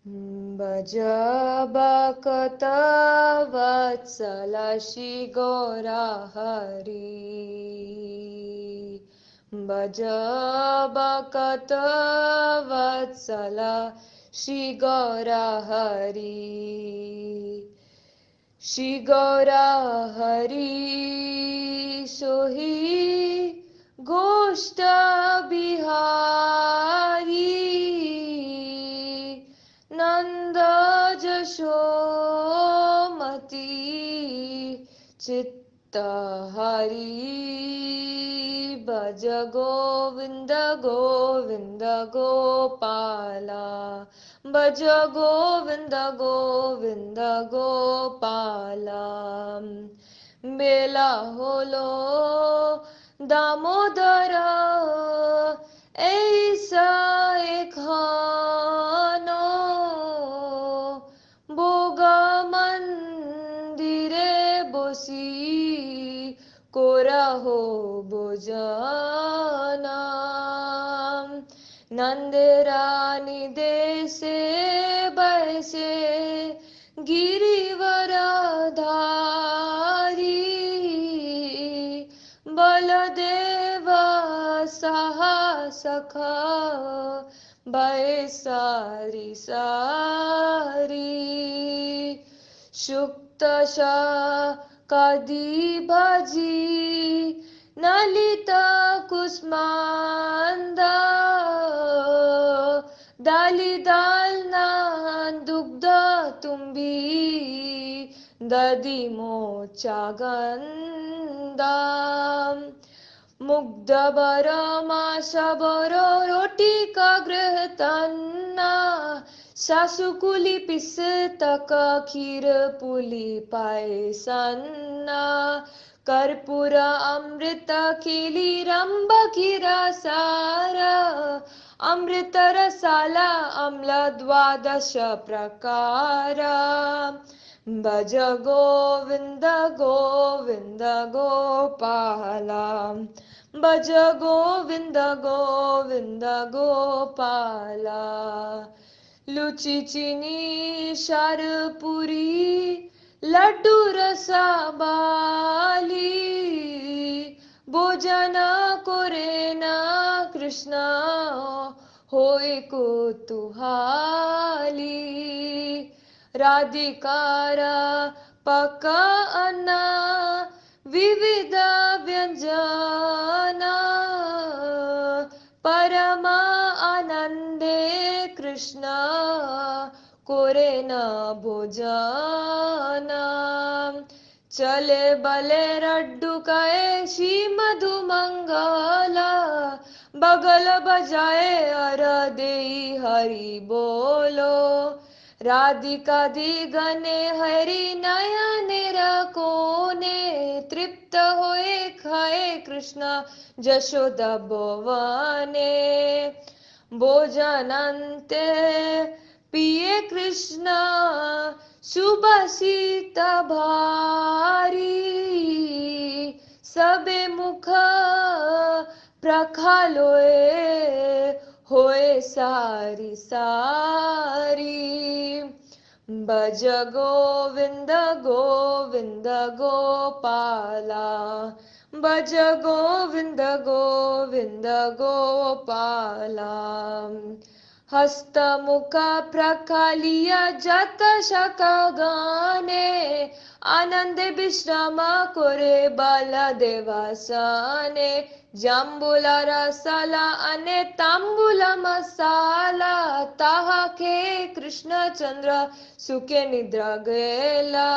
भज भक्त वत्सल श्री गौरा हरि, भज भक्त वत्सल श्री गौरा हरि। श्री गौरा हरि सोहि गोष्ठ बिहारी, नंद जशोमती चित्त हरि। भज गोविंद गोविंद गोपाला, भज गोविंद गोविंद गोपाला। बेला होलो दामोदर ऐसा एखानो, बोगा मंदिरे बसी कोरहो भोजना। नंदरानी देशे बैसे गिरिवरधारी, बलदेव सहा सखा बैसारी सारी। शुक्त कदी भजी नलिता कुस्मांदा, दाली दालना दुग्ध तुम्बी दधी मोचा गंदा। मुग्ध बर माशा बर रोटी का गृह तन्ना, सासू कुली पिस्तक खीर पुली पायसन्ना। कर्पूर अमृत केली रंब सार, अमृत रसाला अम्ल द्वादश प्रकार। भज गोविंद गोविंद गोपाला, भज गोविंद गोविंद गोपाला। लुची चिनी शारपुरी लड्डू रसा बाली, भोजन करे ना कृष्ण होए कुतूहली। राधिकारा पका अन्ना विविध व्यंजना, परम आनंदे कृष्ण करे न भोजना। चले बले रड्डू काए श्री मधु मंगला, बगल बजाए अर देई हरि बोलो। राधिका दिगने हरि नयनेर कोने, तृप्त होए खाए कृष्ण जशोदा भुवने। भोजनंते पिए कृष्ण सुभाषित भारी, सबे मुख प्रखालोए होए सारी सारी। भज गोविंद गोविंद गोपाला, भज गोविंद गोविंद गोपाला। हस्तमुख प्रखालिया जत शका गाने, आनंद विश्राम करे बलदेवासने। जाम्बुला रसाला अने तांबुला मसाला, ताहा खे कृष्णचंद्र सुखे निद्रा गेला।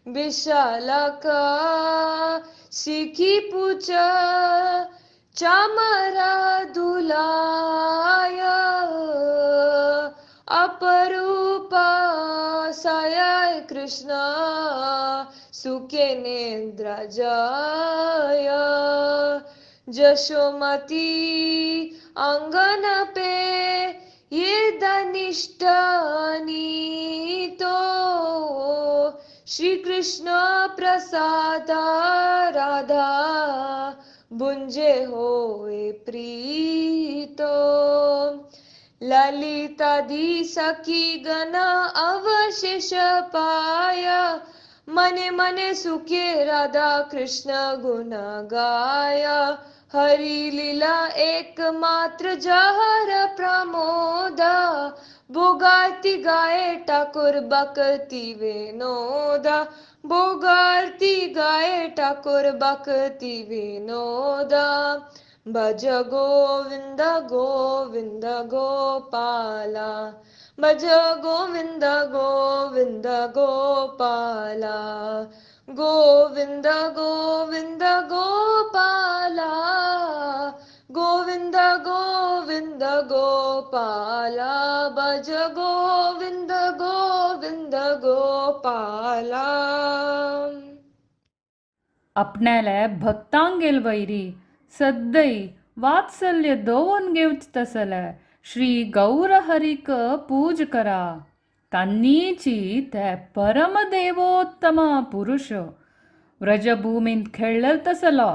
विशालका शिखी पूछ चामरा दुलाय, अपरूपा साय कृष्ण सुखे निद्रा जाय। जशोमती अंगन पे ये धनिष्ठ नीतो, श्री कृष्ण प्रसाद राधा भुंजे होए प्रीतो। ललितादि सखी गण अवशेष पाया, मने मने सुखे राधा कृष्ण गुण गाया। हरि लीला एकमात्र जहर प्रमोदा, भोगारती गाए ठाकुर भक्ति विनोदा, भोगारती गाए ठाकुर भक्ति विनोदा। भज गोविंद गोविंद गोपाला, भज गोविंद गोविंद गोपाला, गोविंद गोविंद गोपाला, गोविंद गोविंद गोपाला, भज गोविंद गोविंद गोपाला। आपणाले भक्तांगेल वैरी सद्दै वात्सल्य दवरून घेवच तसले श्री गौरहरीक पूज करा. तांनीची ते परमदेवोत्तम पुरुष व्रजभूमींत खेळ्ळेल तसलो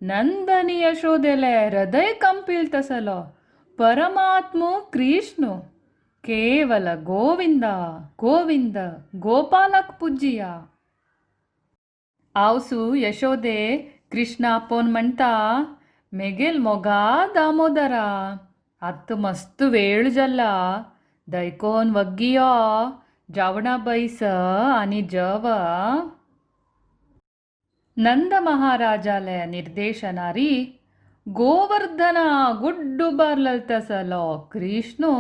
नंदनी यशोदेले हृदय कंपील तसलो परमात्मो कृष्ण केवल गोविंदा गोविंद गोपालक पूजिया. आवसू यशोदे कृष्ण आपोवन म्हणटा, मेगेल मोगा दामोदरा, आत्त मस्त वेळ जाला, दैकोन वग्गी यो, जावणा बैस आनी जव. नंद महाराजाले निर्देशनारी गोवर्धना गुड्डू बारलेल तसलो कृष्ण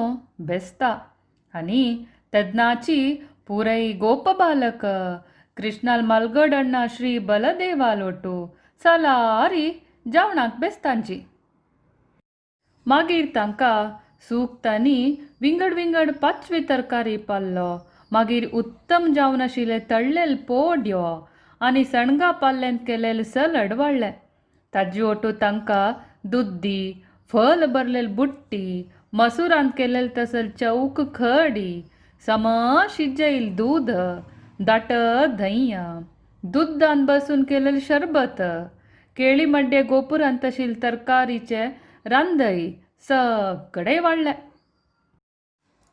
बेसता आनी तेन्नाची पुरय गोपबालक कृष्णाल मलगड अण्णा श्री बलदेवालोटू सलारी जेवणाक बेसतांची. मागीर तांकां सुकतांनी विंगड विंगड पाचवी तरकारी पाल्लो, मागीर उत्तम जावन आशिल्ले तळ्ळेल पोड्यो आनी सणगा पाल्ल्यांत केलेले सलड वाडलें. ताजी ओटू तांकां दुद्दी फल भरलेल बुट्टी, मसुरांत केलेल तसल चौक खडी, सम शिजयल दूद, दाट धंय, दुद्दान बसून केलेल शरबत, केळी मड्डे गोपुरांत तशील तरकारीचे रांदय सगळे वाडलें.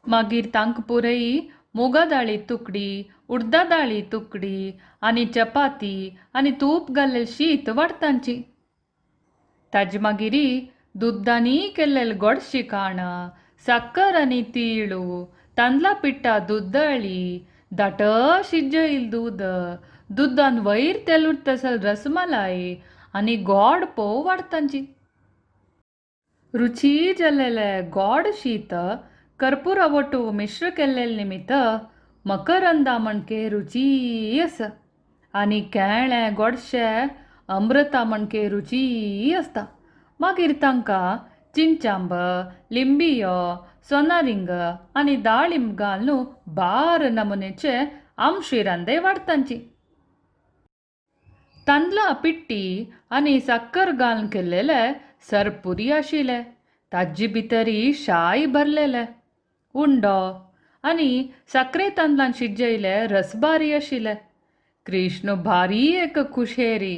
मागीर तांकां पुरय मुगा दाळी तुकडी, उडदा दाळी तुकडी आनी चपाती आनी तूप घाल्लें शीत वाडटांची. ताजे मागीर दुद्दांनी केल्लें गोडशी खाण, साकर आनी तिळू, तांदळा पिठा दुदळी, दाट शिजयल दूद, दुद्दान वयर तेल तसल रसमलाई आनी गोड पोव वाडटांची. रुची जाल्लेलें गोड शीत कर्पुरा ओटू मिश्र केल्लें निमित्त मकरंदा म्हणके रुची आसा आनी केळें गोडशें अमृता म्हणके रुची आसता. मागीर तांकां चिंचांब, लिंबियो, सोनारिंग आनी दाळिंब घालून बार नमुनेचे आमशी रांदय वाडटांची. तांदळां पिट्टी आनी साकर घालून केल्लेले सरपुरी आशिल्ले, ताजे भितरी शाय भरलेले उंडो आनी साकरे तांदळान शिजयले रसबारी आशिल्ले. कृष्ण भारी एक खुशेरी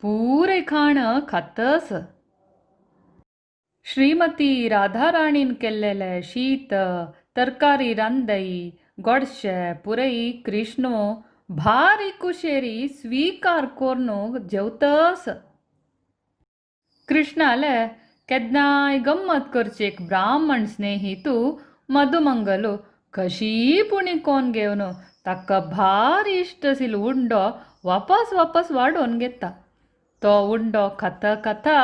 पुरे खाण खातस. श्रीमती राधाराणीन केल्लेले शीत तरकारी रांदय गोडशे पुरय कृष्ण भारी कुशेरी स्वीकार करून जेवतस. कृष्णाले केन्नाय गम्मत करची एक ब्राह्मण स्नेहितू मधुमंगलू कशी पुणी कोन घेवन ताका भारी इश्ट आशिल्लो उंडो वापस वापस वाडोवन घेता. तो उंडो खाता खाता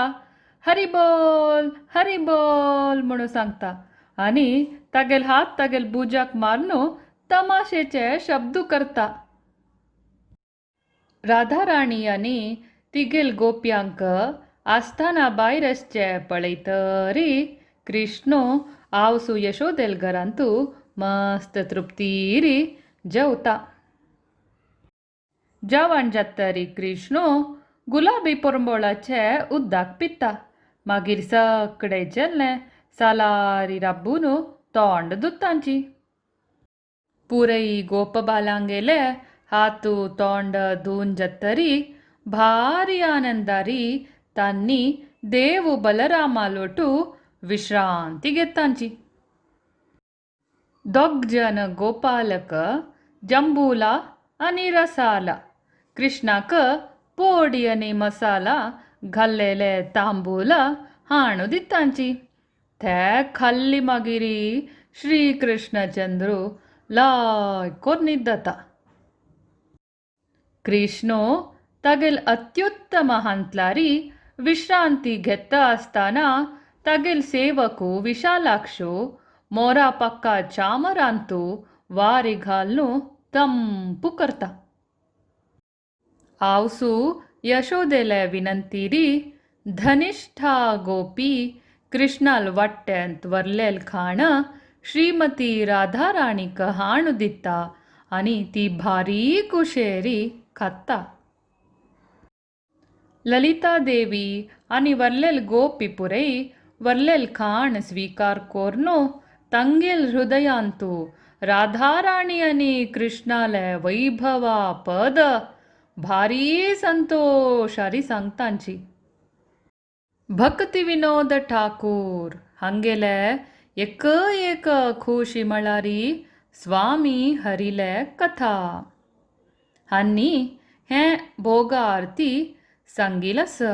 हरी बोल हरी बोल म्हणून सांगता आनी तागेल हात तागेल बुजाक मारून तमाशेचे शब्द करता. राधाराणी आनी तिगेल गोप्यांक आस्थाना भायर आसचे पळयतरी कृष्ण आवसू यशोदेल घरांतू मस्त तृप्तीरी जेवता. जेवण जातरी कृष्ण गुलाबी परंबोळाचे उदक पिता. मागीर सगळे जेल्लें सालारी राबून तोंड धुतांची. पुरय गोपबालांगेले हातू तोंड धुवन जातरी भारी आनंदारी तांणी देव बलरामालोटू विश्रांती घेतांची. दोग जन गोपालक जंबूला आनी रसाला कृष्णाक पोडी आनी मसाला घाल्लेले तांबूल हाणू दितांची. ते खाल्ली मागीर श्री कृष्णचंद्रू लायकोर न्हिदता. कृष्णो तागेल अत्युत्तम हांतलारी विश्रांती घेता आसतना तागेल सेवकू विशालाक्षू मोरा पक्का चामरांतू वारी घालून ತಂಪು करता. आवसू यशोदेले विनंतीरी धनिष्ठा गोपी कृष्णाल वाट्यांत व्हरलेल खाण श्रीमती राधाराणीक हाणू दिता आनी ती भारी कुशेरी खाता. ललिता देवी आनी व्हरलेल गोपी पुरय व्हरलेल खाण स्वीकार कोर्नु तांगेल हृदयांतु राधाराणी आनी कृष्णाले वैभवा पद भारी संतोषारी सांगतांची. भक्ती विनोद ठाकूर हांगेले एक एक खुशी म्हळ्यारी स्वामी हरिले कथा. आनी हें भोगारती सांगिल आसा.